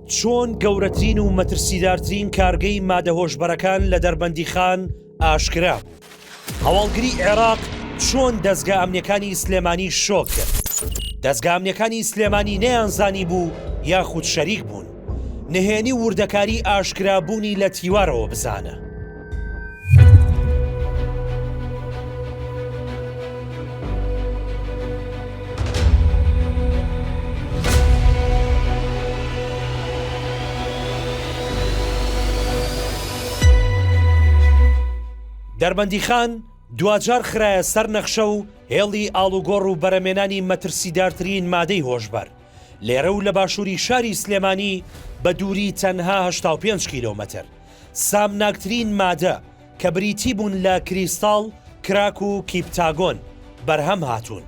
چۆن گەورەترین و مەترسیدارترین کارگەی مادە هۆشبەرەکان لە دەربەندیخان ئاشکرا بوو؟ هەواڵگری عێراق چۆن دەزگا ئەمنیەکانی سلێمانی شۆک کرد؟ دەزگا ئەمنیەکانی سلێمانی نەیانزانیبوو یاخود شەریک بوون؟ نهێنی و وردەکاری ئاشکرابوونی لە تیوارەوە بزانە. دەربەندیخان دواجار خرایە سەر نەخشە و هێڵی ئاڵوگۆڕ و بەرەمێنانی مەترسیدارترین مادەی هۆشبەر لێرە و لە باشووری شاری سلێمانی بە دووری تەنها 85 کیلۆمەتر سامناکترین مادە کە بریتی بوون لە کریستاڵ، کراک و کیپتاگۆن بەرهەم هاتوون.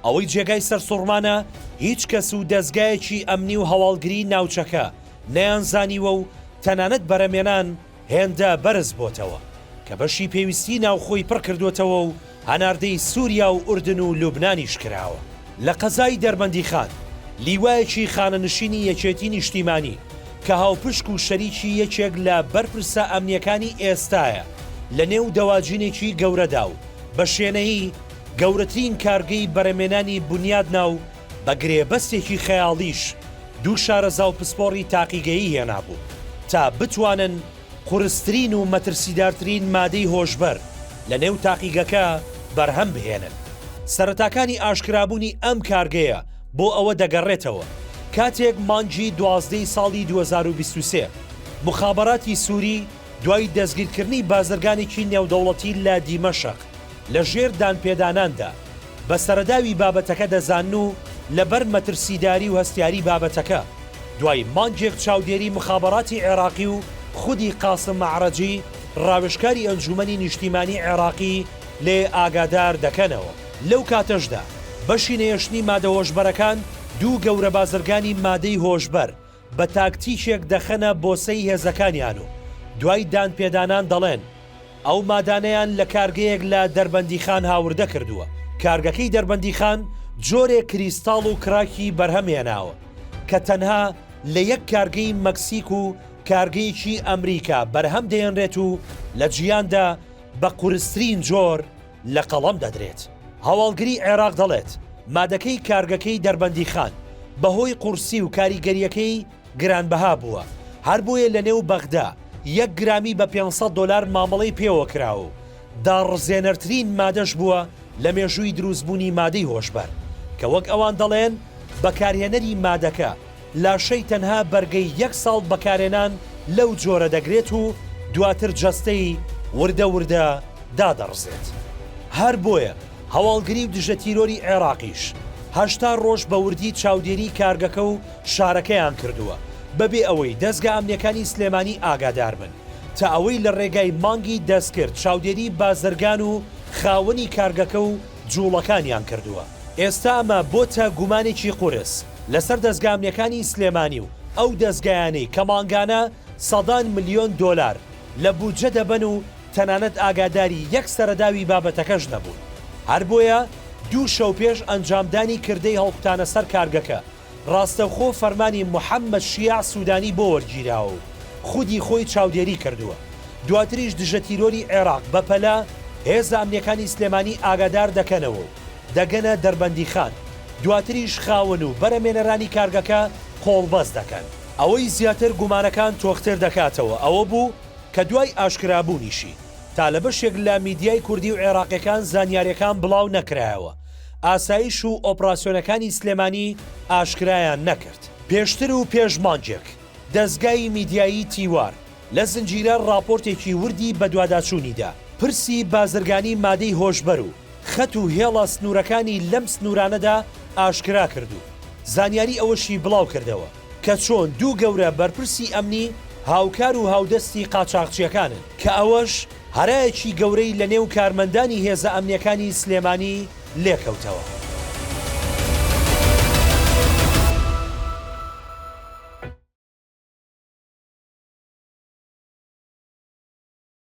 ئەوەی جێگای سەرسوڕمانە هیچ کەس و دەزگایەکی ئەمنی و هەواڵگری ناوچەکە نەیانزانیوە و تەنانەت بەرەمێنان هێندە بەرز بۆتەوە کە بەشی پێویستی ناوخۆی پڕ کردۆتەوە و هەناردەی سوریا و ئوردن و لوبنانیش کراوە. لە قەزای دەربەندیخان، لیوایەکی خانەنشینی یەکێتی نیشتیمانی کە هاوپشک و شەریکی یەکێک لە بەرپرسە ئەمنییەکانی ئێستایە لە نێو دەواجینێکی گەورەدا و بە شێنەیی گەورەترین کارگەی بەرەمێنانی بونیادنا و بە گرێبەستێکی خەیاڵیش دوو شارەزا و پسپۆڕی تاقیگەیی هێنابوو تا بتوانن قورسترین و مەترسیدارترین مادەی هۆشبەر لە نێو تاقیگەکە بەرهەم بهێنن. سەرەتاکانی ئاشکرابوونی ئەم کارگەیە بۆ ئەوە دەگەڕێتەوە کاتێک مانگی دوازدەی ساڵی 2023 موخابەراتی سوری دوای دەستگیرکردنی بازرگانێکی نێودەوڵەتی لە دیمەشق لە ژێر دانپێداناندا بە سەرەداوی بابەتەکە دەزانن و لەبەر مەترسیداری و هەستیاری بابەتەکە دوای مانگێک چاودێری مخابەراتی عێراقی و خودی قاسم ئەعرەجی ڕاوێژکاری ئەنجومەنی نیشتیمانی عێراقی لێ ئاگادار دەکەنەوە. لەو کاتەشدا بەشی نەهێشتنی مادە هۆشبەرەکان دوو گەورە بازرگانی مادەی هۆشبەر بە تاکتیکێک دەخەنە بۆسەی هێزەکانیان و دوای دانپێدانان دەڵێن ئەو مادانەیان لە کارگەیەک لە دەربەندیخان هاوردە کردووە. کارگەکەی دەربەندیخان جۆرێک کریستاڵ و کراکی بەرهەم هێناوە کە تەنها لە یەک کارگەی مەکسیک و کارگەیەکی ئەمریکا بەرهەم دەهێنرێت و لە جیهاندا بە قورسترین جۆر لە قەڵەم دەدرێت. هەواڵگری عێراق دەڵێت، مادەکەی کارگەکەی دەربەندیخان بەهۆی قورسی و کاریگەرییەکەی گرانبەها بووە، هەربۆیە لەنێو بەغدا یەک گرامی بە 500 دۆلار مامەڵەی پێوە کراوە و داڕزێنەرترین مادەش بووە لە مێژووی دروستبوونی مادەی هۆشبەر، کە وەک ئەوان دەڵێن بەکارهێنەری مادەکە لاشەی تەنها بەرگەی یەک ساڵ بەکارێنان لەو جۆرە دەگرێت و دواتر جەستەی وردە وردە دادەڕزێت. هەر بۆیە هەواڵگری و دژەتیرۆری عێراقیش 80 ڕۆژ بە وردی چاودێری کارگەکە و شارەکەیان کردووە بەبێ ئەوەی دەزگا ئەمنیەکانی سلێمانی ئاگادار بن تا ئەوەی لە ڕێگای مانگی دەستکرد چاودێری بازرگان و خاوەنی کارگەکە و جوڵەکانیان کردووە. ئێستا ئەمە بۆتە گومانێکی قورس لەسەر دەزگا ئەمنیەکانی سلێمانی و ئەو دەزگایانەی کە مانگانە سەدان ملیۆن دۆلار لە بودجە دەبەن و تەنانەت ئاگاداری یەک سەرەداوی بابەتەکەش نەبوون. هەر بۆیە دوو شەو پێش ئەنجامدانی کردەی هەڵکوتانە سەر کارگەکە، ڕاستەوخۆ فەرمانی محەممەد شیاع سوودانی بۆ وەرگیراوە و خودی خۆی چاودێری کردووە. دواتریش دژەتیرۆری عێراق بەپەلە هێزە ئەمنییەکانی سلێمانی ئاگادار دەکەنەوە و دەگەنە دەربەندیخان، دواتریش خاوەن و بەرەمێنەرانی کارگەکە قۆڵبەست دەکەن. ئەوەی زیاتر گومانەکان تۆختر دەکاتەوە ئەوە بوو کە دوای ئاشکرابوونیشی، تا لە بەشێک لە میدیای کوردی و عێراقیەکان زانیاریەکان بڵاو نەکرایەوە، ئاسایش و ئۆپراسیۆنەکانی سلێمانی ئاشکرایان نەکرد. پێشتر و پێش مانگێک، دەزگای میدیایی تیوار لە زنجیرە ڕاپۆرتێکی وردی بەدواداچوونیدا، پرسی بازرگانی مادەی هۆشبەر و خەت و هێڵە سنوورەکانی لەم سنوورانەدا ئاشکرا کرد و زانیاری ئەوەشی بڵاو کردەوە کە چۆن دوو گەورە بەرپرسی ئەمنی هاوکار و هاودەستی قاچاغچیەکانن کە ئەوەش هەرایەکی گەورەی لە نێو کارمەندانی هێزە ئەمنیەکانی سلێمانی لێکەوتەوە.